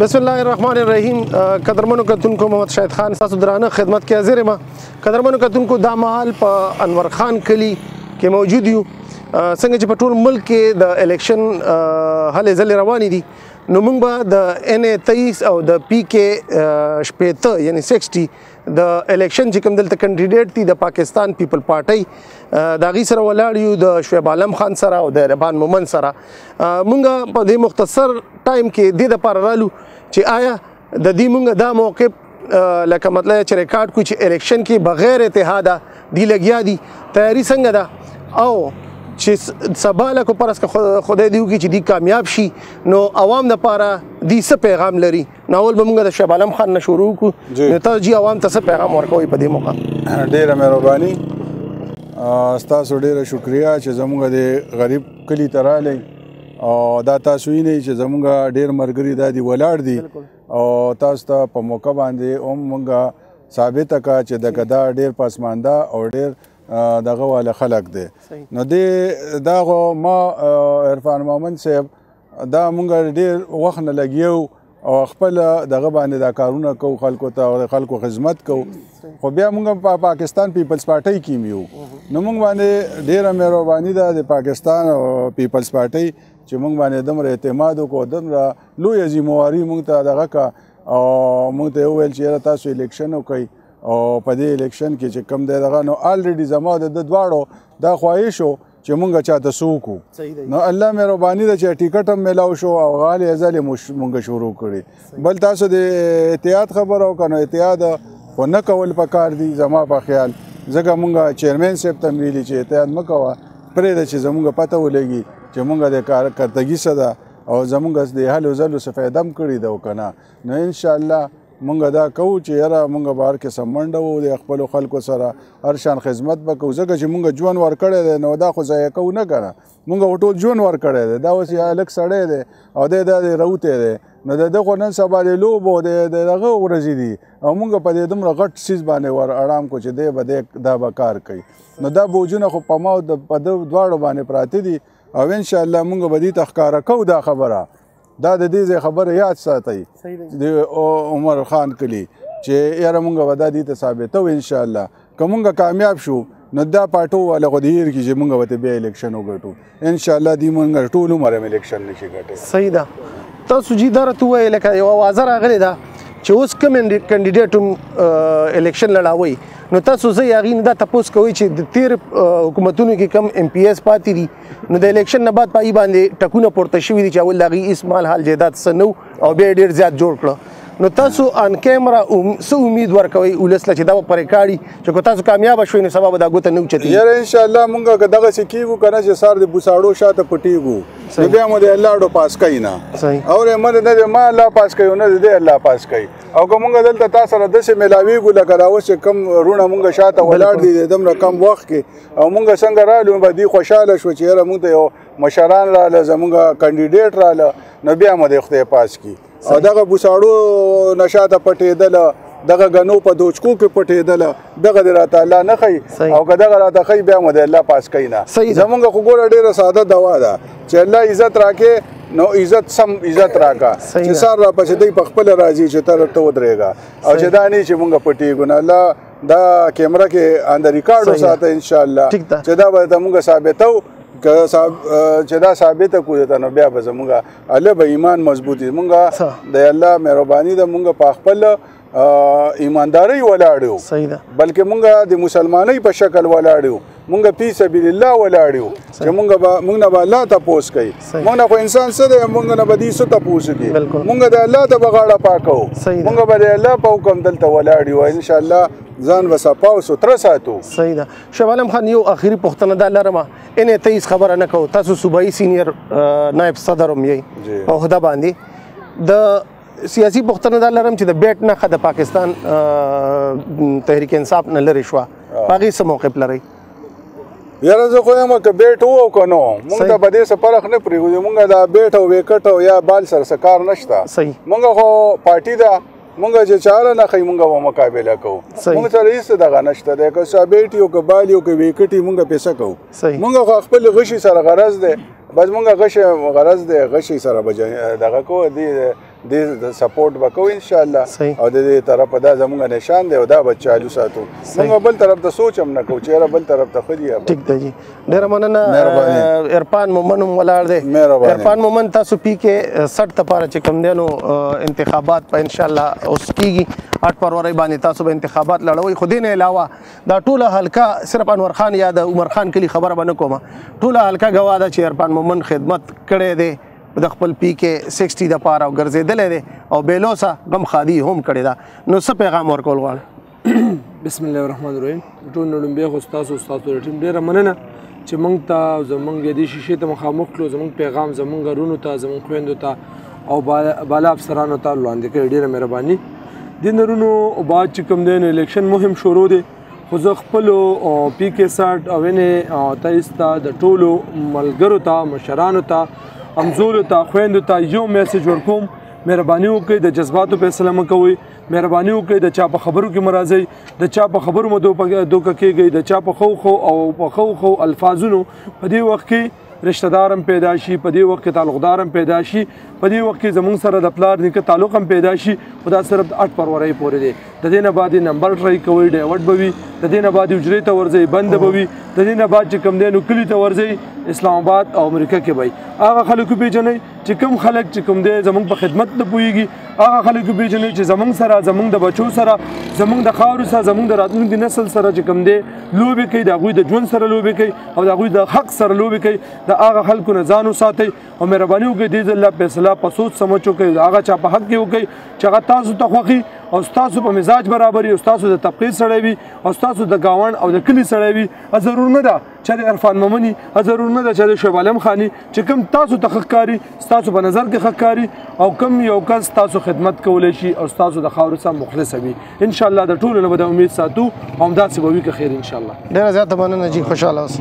بسم الله الرحمن الرحیم. قدرمنو کتونکو، محمد شاهد خان تاسو درانه خدمت کې حاضر یم. قدرمنو کتونکو، دا مهال په انور خان کلی کې موجود یو. څنګه چې په ټول ملک کې د الیکشن هلې ځلې روانې دي، نو موږ به د ان ای 23 او د پی کې 60 یعنی 60 د الیکشن چې کوم دلته کاندیدټ دي د پاکستان پیپل پارټۍ د هغې سره ولاړ یو، د شعیب عالم خان سره او د ربان مومن سره. موږ په دې مختصر ټایم کې دې دپاره رالو چې آیا د دې موږ دا موقف لکه مطلب چې ریکارډ کو چې الیکشن کې بغیر اتحاده دی لګیا دي، تیاری څنګه ده، او چې سبا لکه پرس که خدای دی وکړي چې دی کامیاب شي نو عوام دپاره دی څه پیغام لري. نو اول به موږ د شعیب عالم خان نه شروع کړو. نو تاسو جی عوام ته څه پیغام ورکوئ په دې موقع؟ ډېره مهرباني، ستاسو ډېره شکریه چې زموږ د غریب کلي ته راغلی او دا تاسو وینئ چې زموږ ډېر ملګري دا دي ولاړ دي، او تاسو ته په موقع باندې هم موږ ثابته کړه چې دغه دا ډېر پسمانده او ډېر دغه والا خلک دی. نو دې دا خو ما عرفان مومند صاحب دا موږ ډېر وخت نه لګیو او خپل دغه باندې دا کارونه کوو، خلکو ته او خلکو خدمت کوو. خو بیا موږ په پاکستان پیپلز پارټۍ کې یو، نو موږ باندې ډېره مهرباني ده د پاکستان او پیپلز پارټۍ چې موږ باندې دومره اعتماد وکړو، دومره لویه ذمهواري موږ ته دغه کړه او موږ ته یې وویل چې یاره تاسو الیکشن وکړئ او په دې الیکشن کې چې کوم دی دغه، نو الریډي زما د ده دواړو دا خواهش و چې مونږ چاته څه وکړو. نو الله مهرباني ده چې ټیکټ هم میلاو شو او غالې ځلې مونږ شروع کړې. بل تاسو د احتیاط خبره وکړه، نو احتیاط خو نه کول پکار دي زما په خیال، ځکه مونږ چیرمن صاحب ته ویلي چې احتیاط مه کوه، پرېږده چې زمونږ پته ولګي چې مونږ د کارکردګي څه ده او زمونږ د هلو ځلو څه فایده هم کړې ده او که نه. نو انشاءالله مونږ دا کوو چې یاره مونږ به هر قسم منډه وو د خپلو خلکو سره هر شان خدمت به کوو، ځکه چې مونږ ژوند ورکړی دی، نو دا خو ضایع کوو نه که نه. مونږ خو ټول ژوند ورکړی دی، دا اوس یو هلک سړی دی او دی دا دی راوتی دی، نو د ده خو نن سبا د لوبو د دغه ورځې دي او مونږ په دې دومره غټ څیز باندې ور اړام کو چې دی به دی دا به کار کوي. نو دا بوجونه خو په ما او په ده دواړو باندې پراته دي او انشاءالله مونږ به دې ته ښکاره کوو دا خبره، دا د دې ځای خبره یاد ساتئ د عمر خان کلی چې یاره مونږ به دا دې ته ثابتوو انشاءالله. که مونږ کامیاب شو نو دا پاټو والا خو دې هېر کړي چې مونږ به ته بیا الیکشن وګټو انشاءالله. دې مونږ ټول عمر هم الیکشن نه شي ګټلی. صحیح ده. تاسو جی دا راته ووایئ لکه یوه اوازه راغلې ده چې اوس کوم کاندیدټ هم الیکشن لړاوئ، نو تاسو زه هغې نه دا تپوس کوئ چې د تېر حکومتونو کې کوم ایم پي اس پاتې دي، نو د الیکشن نه بعد په هغې باندې ټکونه پورته شوي دي چې اول د هغې هېڅ مال حال جایداد څه نه و او بیا یې ډېر زیات جوړ کړه. نو تاسو آن کیمرا څه امید ورکوئ ولس له چې دا به په ریکارډ چې که تاسو کامیابه شوئ نو سبا به دا ګوته نه اوچتېږي؟ یاره انشاءالله مونږ که دغسې کېږو که نه چې سهار د بوساړو شاته پټېږو نو بیا مو د الله اډو پاس کوي نه، اورې مه نه دی ما الله پاس کوي نه دی الله پاس کوي. او که مونږ دلته تا سره داسې میلاویږو لکه دا اوس چې کوم وروڼه مونږ شاته ولاړ دي د دومره کم وخت کې، او مونږ څنګه رالو به دوی خوشحاله شو چې یاره مونږ ته یو مشران راله، زمونږ کاندیډیټ راله، نو بیا مو د خدای پاس کړي. او دغه بوساړو نشاته پټېدله، دغه غنو په دوچکو کې پټېدله، دغه دې راته الله نه ښیي، او که دغه راته ښیي بیا مو د الله پاس کوي نه. زمونږ خو ګوره ډېره ساده دوا ده چې الله عزت راکې نو عزت سم عزت راکا چې سار را پسې دی په خپله راځي چې ته راته ودرېږه، او چې دا نه چې مونږ پټېږو نه. الله دا کیمره کې آن د ریکارډ وساته انشاءالله چې دا به ته مونږ ثابتو چې دا ثابته کړو ته، نو بیا به زمونږ الله به ایمان مضبوط وي. مونږ د الله مهرباني ده مونږ په خپل ایماندارۍ ولاړ یو، بلکې مونږ د مسلمانۍ په شکل ولاړ یو، مونږ فی سبیل الله ولاړ یو چې مونږ به مونږ نه به الله تپوس کوي. مونږ نه خو انسان څه دی، مونږ نه به دې څه تپوس کوي، مونږ د الله ته به غاړه پاکو، مونږ به د الله په حکم دلته ولاړ یو انشاءالله. ځان به صفا او سوتره ساتو. صحیح ده. شعیب عالم خان یو اخري پوښتنه دا لرم، ان ته هیڅ خبره نه کوو، تاسو صوبایي سینیئر نایب صدر هم یئ په عهده باندې، د سیاسي پوښتنه دا لرم چې د بیټ نښه د پاکستان تحریک انصاف نه لرې شوه، په هغې څه موقف لرئ؟ یاره زه خو یم که بیټ و او که نو مونږ ته په دې څه فرق نه پرېږدي. مونږ دا بیټ او ویکټ او یا بال سره څه کار نشته. مونږ خو پارټي ده، مونږ چې چاره نه ښیي مونږ به مقابله کوو، مونږ سره هېڅ دغه نشته دی. که څه بیټ یو که بال یو که ویکټ یې مونږ پې څه کوو؟ مونږ خو خپل غشي سره غرض دی. بس مونږ غشي غرض دی، غشي سره به دغه کو، دې سپورټ به کوو ان شاء الله. او د دې طرف دا زمونږ نشان دی او دا به چالو ساتو. مونږ بل طرف ته سوچ هم نه کوو چې یاره بل طرف ته ښه دي. ټیک دی جی، ډېره مننه. عرفان مومن هم ولاړ دی. عرفان مومن، تاسو پی کې 60 لپاره چې کوم دی نو انتخابات په ان شاء الله اوس کېږي، 8 فرورۍ باندې تاسو به انتخابات لړوئ. خو دې نه علاوه دا ټوله حلقه، صرف انور خان یا د عمر خان کلي خبره به نه کومه، ټوله حلقه ګواه ده چې عرفان مومن خدمت کړی دی د خپل پی کې 60 د پاره او ګرځېدلی دی او بېلوسه غم خادي هم کړې ده. نو څه پیغام ورکول غواړئ؟ بسم الله الرحمن الرحیم. ټول نړۍ خو ستاسو د ټیم ډېره مننه چې موږ ته زمونږ دې شیشې ته مخامخ کړو، زمونږ پیغام زمونږ وروڼو ته، زمونږ خویندو ته او بالا افسرانو ته وړاندې کړې. ډېره مهرباني. دې نرونو بعد چې کوم دی نو الیکشن مهم شروع دی، خو زه خپلو پی کې 60 او ان تایس ته د ټولو ملګرو ته، مشرانو ته، همزولو ته، خویندو ته یو میسج ورکوم، مهرباني وکړئ د جذباتو فیصله مه کوئ، مهرباني وکړئ د چا په خبرو کې مه راځئ، د چا په خبرو مه دوکه کېږئ، د چا په ښو ښو او په ښو ښو الفاظونو په دې وخت کې رشته دار هم پیدا شي، په دې وخت کې تعلقدار هم پیدا شي، په دې وخت کې زمونږ سره د پلار نیکه تعلق هم پیدا شي. خو دا صرف د 8 فرورۍ پورې دی. د دې نه بعد نمبر ټرای کوئ، ډایورټ به وي، د دې نه بعد حجرې ته ورځئ، بند به وي، د دې نه بعد چې کوم دی نو کلي ته ورځئ، اسلام آباد او امریکا کې به وي. هغه خلک وپېژنئ چې کوم خلک چې کوم دی زمونږ په خدمت نه پوهېږي، هغه خلک وپېژنئ چې زمونږ سره، زمونږ د بچو سره، زمونږ د خاورې سره، زمونږ د راتلونکي نسل سره چې کوم دی لوبې کوي، د هغوی د ژوند سره لوبې کوي او د هغوی د حق سره لوبې کوي. د هغه خلکو نه ځان وساتئ او مهرباني وکړئ دې ځل فیصله په سوچ سمجھ وکړئ، هغه چا په حق کې وکړئ چې هغه تاسو ته خوښي او ستاسو په مزاج برابر وي او ستاسو د طبقې سړی وي او ستاسو د ګاونډ او د کلي سړی وي. ضرور نه ده چې د عرفان مومني، ضرور نه ده چې د شعیب عالم خاني، چې کوم تاسو ته ښه ښکاري، ستاسو په نظر کې ښه ښکاري او کوم یو کس تاسو خدمت کولی شي او ستاسو د خاورې سره مخلص وي. انشاءالله د ټولو نه به د امید ساتو او همداسې به وي که خیر انشاءالله. ډېره زیاته مننه جی، خوشحاله اوسئ.